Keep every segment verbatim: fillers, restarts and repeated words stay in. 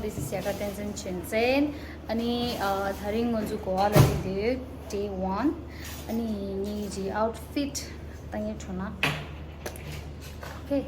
This is Yaka Tenzin Chinzen. ཨ་ནི་ཨ་ད་རིང་ང་ཚོ་གོ་བ་ལ་སླེབས་དུས་day one. ཨ་ནི་ངའི་ཇི་outfit ད་ངས་འཁྲུངས་ན། Okay.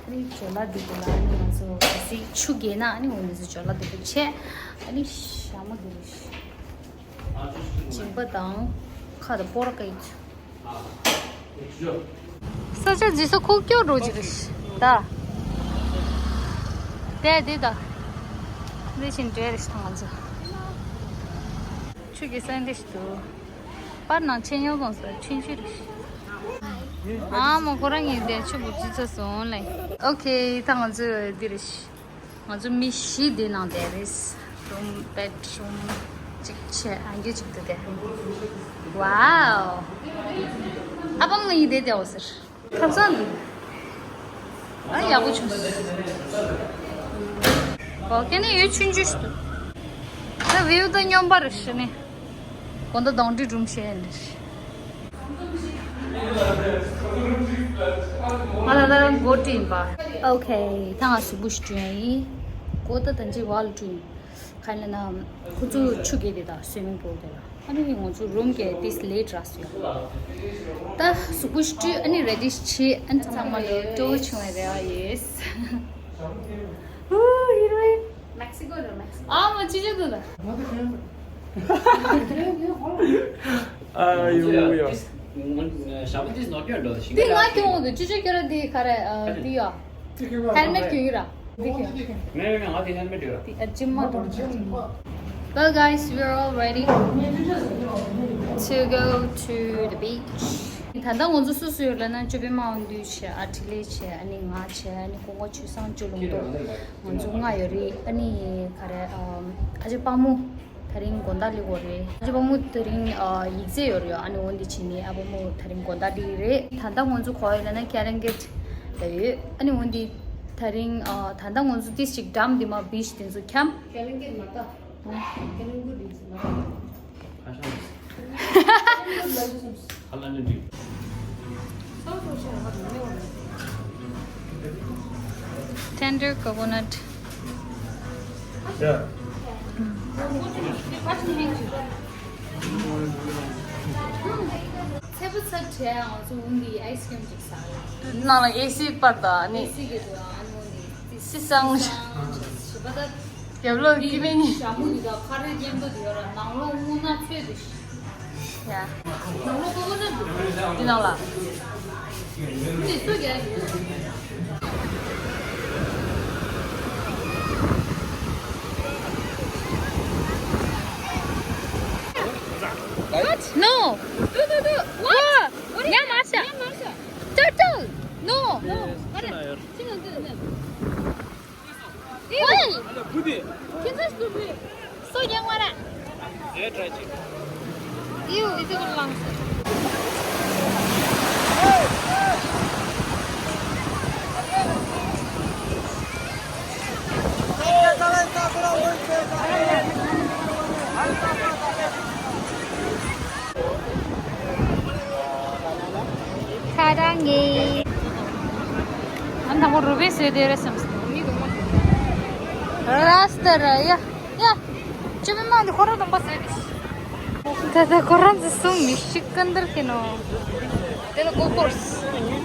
ཨ་ནི་ཇོ་ལ་འདི་གི་ལ་ཨ་ནི་ང་ཚོ་གལ་སྲིད་ཆུ་རྒྱས་ན་ཨ་ནི་འོ་འདི་ཚོ་ཇོ་ལ་འདི་གི་ཆེ། ཨ་ནི་ཞྭ་མོ་འདི་རེད། མཇིང་པ་དང་ཁ་དང་སྤོ་ར་ཀ་ཡིས། ས་ཆ་འཛིན་ས་ཁུག་ཀྱོག་འགྲོ་གི་རེད་ད། དེ་དེ་ད། འདི་བཞིན་འདྲེ་རེད་ད་ང་ཚོ། ཆུ་གི་སན་འདི་ཞིག་འདུག་པར་ནང་ཆེན་ཡོང་སོང་ཟེར་ཆུན་ཆུ་རེད། ཨ་མ་ཁོ་རང་ཡིན་དེ་ཆུ་བུ་ཅི་ཚ་སོང་ལེ། Okay. ད་ང་ཚོ་འདི་རེད། ང་ཚོ་མི་བཞི་འདི་ནང་བསྡད་རེད། Room, bedroom གཅིག་བྱས་ཨང་ཀི་གཅིག་ཏུ་བསྡད། Wow. ཨ་ཕ་ང་ཡི་བསྡད་བསྡད་འོ་ཟེར། ཁ་སང་འདུག་ཨ་ཡག་པོ་བྱུང་། ཨོ་ཀེ་ནི་ཡོད་ཆུང་ཆུང་ཞིག་འདུག་ད་view ད་སྙོམས་པ་རེད་ཤི་ནི། དགོང་དག་གདོང་འདྲི་སྒྲུང་བཤད་ནི་རེད། ང་ལ་ལ་མགོ་དཀྲིས་ཡིན་པ། Okay. ད་ང་གཟུགས་པོ་ཞིག་བསྐྲུན་ཡིན། མགོ་ད་ད་ཅི་བ་ལ་བསྐྲུན་ཡིན། ག་ལ་ན་ཁོ་ཚོ་ཆུ་རྒྱས་དེ་ད་swimming pool དེ་ལ། ཨ་ནི་ང་ཚོ་room གི་this late རག་སོང་ཡ། ད་གཟུགས་པོ་ཞིག་བསྐྲུན་ཨ་ནི་ready ཞིག་བྱས་ཨ་ནི་ཚང་མ་ལ་སྤྲོ་བོ་བྱུང་བའི་རེ་བ་ཡོད། Ooh, heroin. Mexico རེད་Mexico. ཨ་མ་ཅི་ཅི་འདུག་ལ། ཨ་ཡོ་ཡོ། This, uh, Shabu, this is not your daughter. འདི་ང་སྐྱོང་འོང་དུ་ཅི་ཅི་སྐྱོ་ར་འདི་ག་རེ་འདི་ཡོ། Helmet གྱོན་གྱི་ར། འདི་གྱོན། མེ་མེ་མེ་ང་དེ་helmet གྱོན་ར། འདི་ཨ་ཅི་མ་འགྲོ། Well guys, we're all ready to go to the beach. ད་ལྟ་ང་ཚོ་སུ་སུ་ཡོད་ལབ་ན་ཅོ་པེ་མ་འོང་དུས་བྱས་ཨ་ཁྲི་ལེ་བྱས་ཨ་ནི་ང་བྱས་ཨ་ནི་ཀོང་ཀོ་ཆུ་སང་ཅོ་ལུང་དོ། ང་ཚོ་ལྔ་ཡོད་རེད། ཨ་ནི་ག་རེ་ཨ་ཅེ་པ་མོ་དེ་རིང་དགོང་དག་སླེབས་ཡོད་རེད། ཨ་ཅེ་པ་མོ་དེ་རིང་ཡིག་ཚད་ཡོད་རེད། ཨ་ནི་འོ་འདི་བྱས་ནས་ཨ་པ་མོ་དེ་རིང་དགོང་དག་སླེབས་རེད། ད་ལྟ་ང་ཚོ་ག་པར་ཡོད་ལབ་ན་Calicut ལ་ཡོད། ཨ་ནི་འོ་འདི་དེ་རིང་ད་ལྟ་ང་ཚོ་ཏིས་ཅིག་འགྲམ་འདི་མ་beach དེ་ཚོ་འཁྱམས། Calicut མ་ད། Calicut རེད་ཟེར་ན། Tender coconut. Yeah. ཚལ་པ་ཚལ་བྲལ་ང་ཚོ་འོང་གི་ice cream ཅིག་ཟ་རེད། ནང་ལ་AC པར་དང་ནི། AC གི་འདུག་ཨ་ནི་འོང་གི་སི་སང་ཞིབ་པ་ད། རྒྱབ་ལོགས་ཀི་མེ་ནི། ཞྭ་མོ་འདི་དག་ཁ་རས་གྱོན་པོ་འདི་ཡོད་ར་ནང་ལོགས་རྔུལ་ནག་ཚོས་འདི་ཤི། ཡ། ནང་ལོགས་ཀོ་ཀོ་ནཊ་འདི་ནང་ལ། འདི་སུ་རྒྱག་ཡོད། What? No. Do, do, do. What? ཉམས་མ་བྱ། ཉམས་མ་བྱ། Turtle. No. No. What? What? སོ་ཡང་བ་ར། ཡུ་ཨི་ཟི་གུ་ལང་སི། ཁ་རང་ངེ། ཨ་ནི་དང་པོ་རུ་བེ་སོས་དེ་རེད་བསམ་སོང་། ར་སྟ་ར་ཡ་ཡ། ཅི་མི་མང་དེ་ཁོ་རང་དང་པ་སོས་དེ། ད་ལྟ་ཁོ་རང་ཚོ་གསུམ་མི་ཤི་ཀན་དར་ཁེ་ནོ། དེ་ལ་གོ་ཀོར་སི།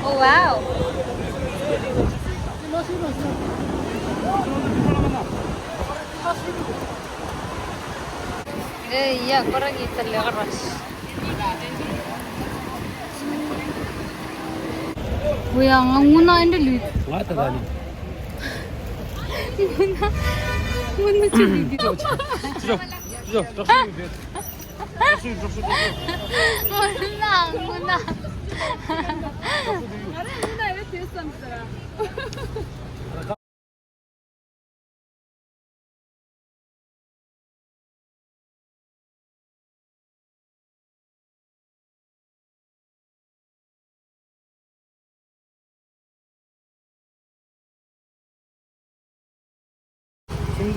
Oh wow. ཨེ་ཡ་ཁོ་རང་གི་ད་ལེ་ག་ར་ཤི། འོ་ཡ་ང་རྔུལ་ནག་ཨེ་འདྲ་ལུས། ང་ད་ད་ནི། རྔུལ་ནག་རྔུལ་ནག་ཅི་ལུས་འདི། ཅི་ཅོ་ཅི་ཅོ་ཅོ་ཅོ་ཅོ། རྔུལ་ནག་རྔུལ་ནག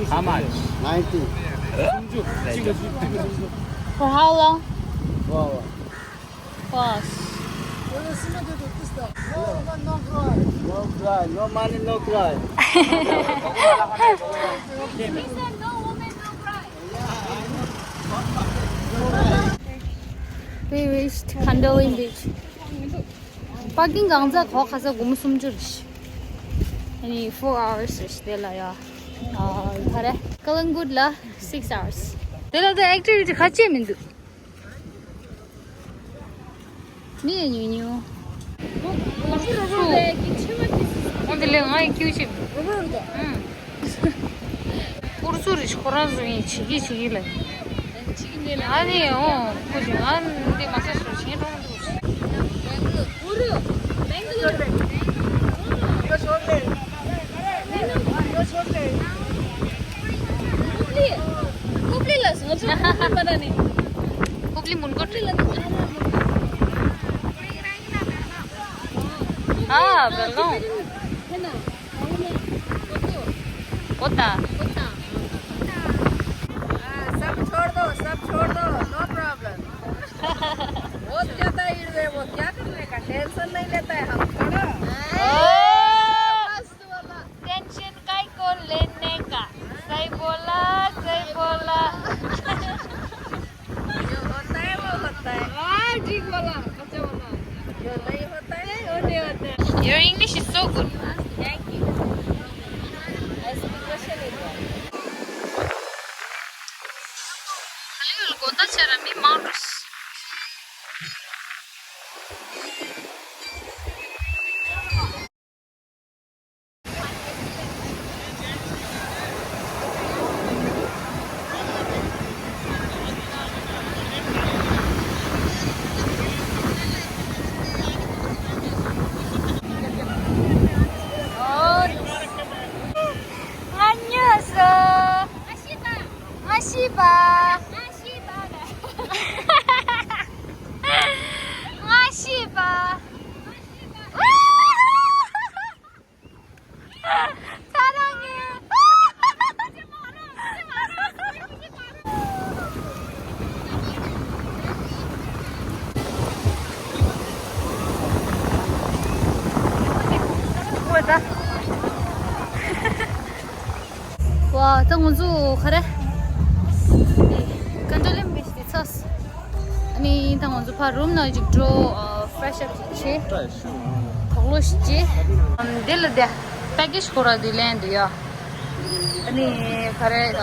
How much? Ninety. For how long? Four hours. Four hours. No cry, no money, no cry. We reached Khandalin Beach. པར་ཀིང་གང་ཚ་གོ་ཁ་ས་སྒོར་མོ་སུམ་ཅུ་རེད། ཨ་ནི་four hours རེད་དེ་ལ་ཡ། ཨ་ག་རེ། Kalangut ལ་six hours། དེ་ལ་ད་activity ཁ་ཅེ་མི་འདུག་མི་ཉུང་ཉུང་། འོ་དེ་ལས་ང་ཡི་ཁྱིའུ་ཆེ། ཨུ་ཚུགས་རེད་ཁོ་རང་བཟོ་ཡིན་བྱེད་ཀྱི་བྱེད་ཀྱི་ལ། ཨ་ནི་འོ་ཁོ་ཅི་ང་འདི་མ་ཟེར་སོ་ཆེན་གྲོང་འདུག་ཀུབ་ལི་ལ་སོང་ཚོ་ཀུབ་ལི་མོན་གྷོ་ལ། ཨ་བེལ་གོང་། ཨོ་ད། सब छोड़ दो, सब छोड़ दो, no problem। बहुत ज्यादा इड़ रहे, वो क्या करने का, टेंशन नहीं लेता है हम थोड़ा। टेंशन काय को लेने का। सही बोला, सही बोला। जो होता है वो होता है। हाँ, ठीक बोला, अच्छा बोला। जो नहीं होता है वो नहीं होता है। Your English is so good. Thank you. ऐसी कोई क्वेश्चन नहीं था। 안녕하세요. 아시바. 아시바. 아시바. 사랑해. 뭐다? 와, ད་ང་ཚོ་ག་རེ། ཀན་ཌོ་ལིམ་བིཆ་དེ་ཚར། ཨ་ནི་ད་ང་ཚོ་ཕར་རུམ་ནང་ཅིག་འགྲོ། ཨ་ཕེ་རེ་ཤི་ཨབ་ཅིག་བྱེད། དོགས་སློང་ཞིག་བྱེད། ཨམ་འདི་ལ་དེ་པེ་ཀེ་ཇི་ཁོ་ར་དེ་ལེན་དུ་ཡ། ཨ་ནི་ག་རེ། ཨ་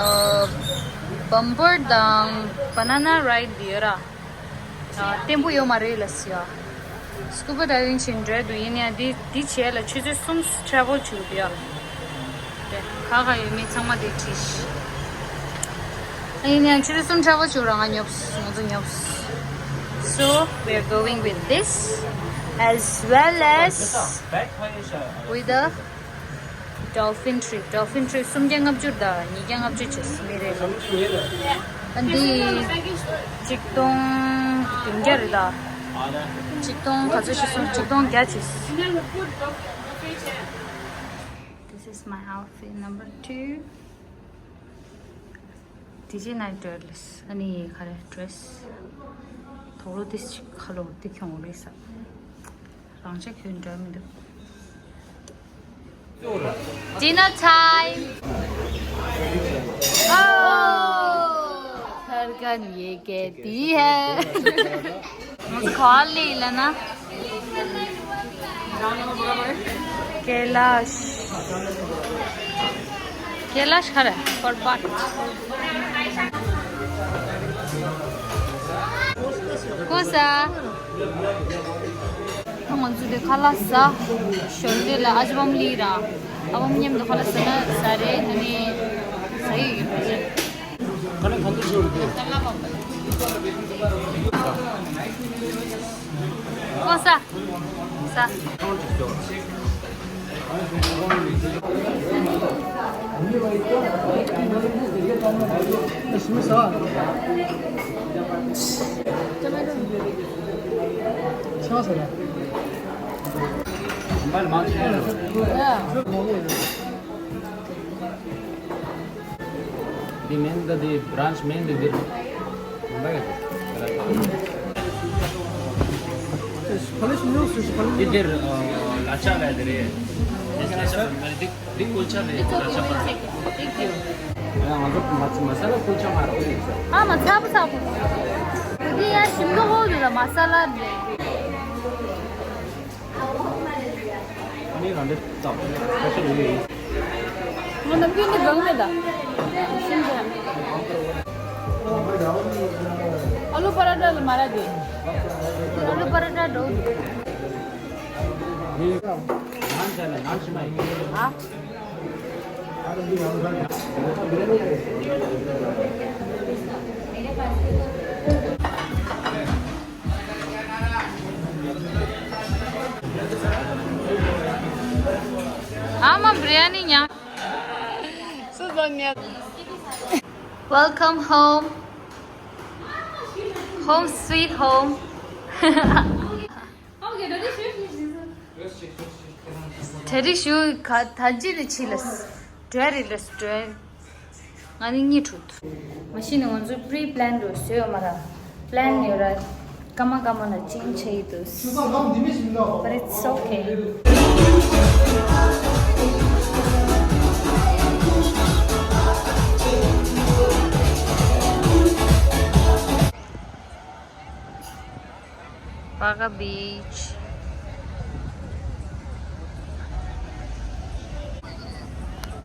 བམ་པར་དང་བ་ན་ན་རའིཌ་དེ་ཡོད་ར། ཨ་བརྟན་པོ་ཡོད་མ་རེད་ལ་ཟེར་ཡ། སྐུ་པ་ཌའི་ཝིང་བྱེད་འགྲོ་འདུག་ཡིན་ཡང་འདི་འདི་བྱས་ལ་ཆུ་ཚོད་གསུམ་ཊེ་རེ་ཝལ་བྱེད་དགོས་འདུག་ཡ། དེ་ག་ག་ཡོད་མེད་ཚང་མ་དེ་བྲིས་ཤིག་ཡིན་ཡང་ཆུ་ཚོད་གསུམ་ཊེ་རེ་ཝལ་བྱེད་ར་ང་ཉོབ་ང་ཚོ་ཉོབ། So we are going with this as well as with the dolphin trip. Dolphin trip སུམ་བརྒྱ་ལྔ་བཅུ་དང་ཉིས་བརྒྱ་ལྔ་བཅུ་བྱས་མི་རེད། ཨ་འདི་ཆིག་སྟོང་བདུན་བརྒྱ་རེད་ད། ཆིག་སྟོང་ག་ཚོད་ཞིག་སོང་། ཆིག་སྟོང་བརྒྱ་བྱས། This is my outfit number two. དེ་རྗེས་ནའི་ཌེ་རེས། ཨ་ནི་ག་རེ་ཌེ་རེས། དོག་ལོ་ཏིས་ཅིག་ཁ་ལོ་ཏི་ཁྱོང་རེས་ས། རང་ཆ་ཁྱོད་འདྲ་མི་འདུག Dinner time. Oh, धड़कन ये कहती है. ང་ཚོ་ག་པར་སླེབས་ལབ་ན། ཀེ་ལཱཤ། ཀེ་ལཱཤ་ག་རེ། པརྦཏ། ཀོ་ས། ང་ཚོ་དེ་ཁ་ལག་ཟ། ཞོར་དེ་ལ་ཨ་ཅག་པམ་ལི་ར། ཨ་པམ་མཉམ་དུ་ཁ་ལག་ཟ་ན་ཟ་རེད། ཨ་ནི་ཟ་ཡི་ཡོད་རེད། ཁ་ལག་གང་འདྲ་ཞིག་ཡོད་རེད། ཀོ་ས། ཟ། འདི་མེན་ད་འདི་བྷ་རན་ཆི་མེན་འདི་འདིར་མུམ་བྷའི་ག་རེ། འདི་འདིར་ལ་ཆ་ལ་དེ་རེད། འདི་ལ་ཆ་མ་རེད། འདི་འདི་ཀུལ་ཆ་རེད། ལ་ཆ་མ་རེད། ང་ཚོ་མ་མ་ས་ལ་ཀུལ་ཆ་མ་རེད། ཨ་མ་ཚ་པོ་ཚ་པོ། འདི་ཡང་ཞིམ་མདོག་ཁོག་འདུག་ལ་མ་ས་ལ་རེད། ཨ་ནི་རང་འདྲ་ཙམ་ཁ་ཤས་ཡོད་ཡིན། ང་ནམ་རྒྱུན་ནི་གང་མེད་ད། ཤིན་ཏུ། ཨ་ལུ་པ་ར་ཏ་ལ་མ་ར་དེ། ཨ་ལུ་པ་ར་ཏ་འགྲོ་འདུག་ཨ། ཨ་མ་བི་རི་ཡ་ནི་ཉག་སུ་བཟོ་ཉག Welcome home. Home sweet home. གྲ་སྒྲིག་ཞུ་ག་ད་ཅི་ནས་ཕྱི་ལ་སྒྲོལ་རེད་ལ་སྒྲོལ། ང་ནི་གཉིད་ཁུག་འདུག་མ་གཞི་ནས་ང་ཚོས་pre plan རུ་བཟོས་ཡོད་མ་རེད། Plan ཡོད་ར། སྐར་མ་སྐར་མ་ལ་change བྱེད་ཀྱི་འདུག But it's okay. Baga Beach.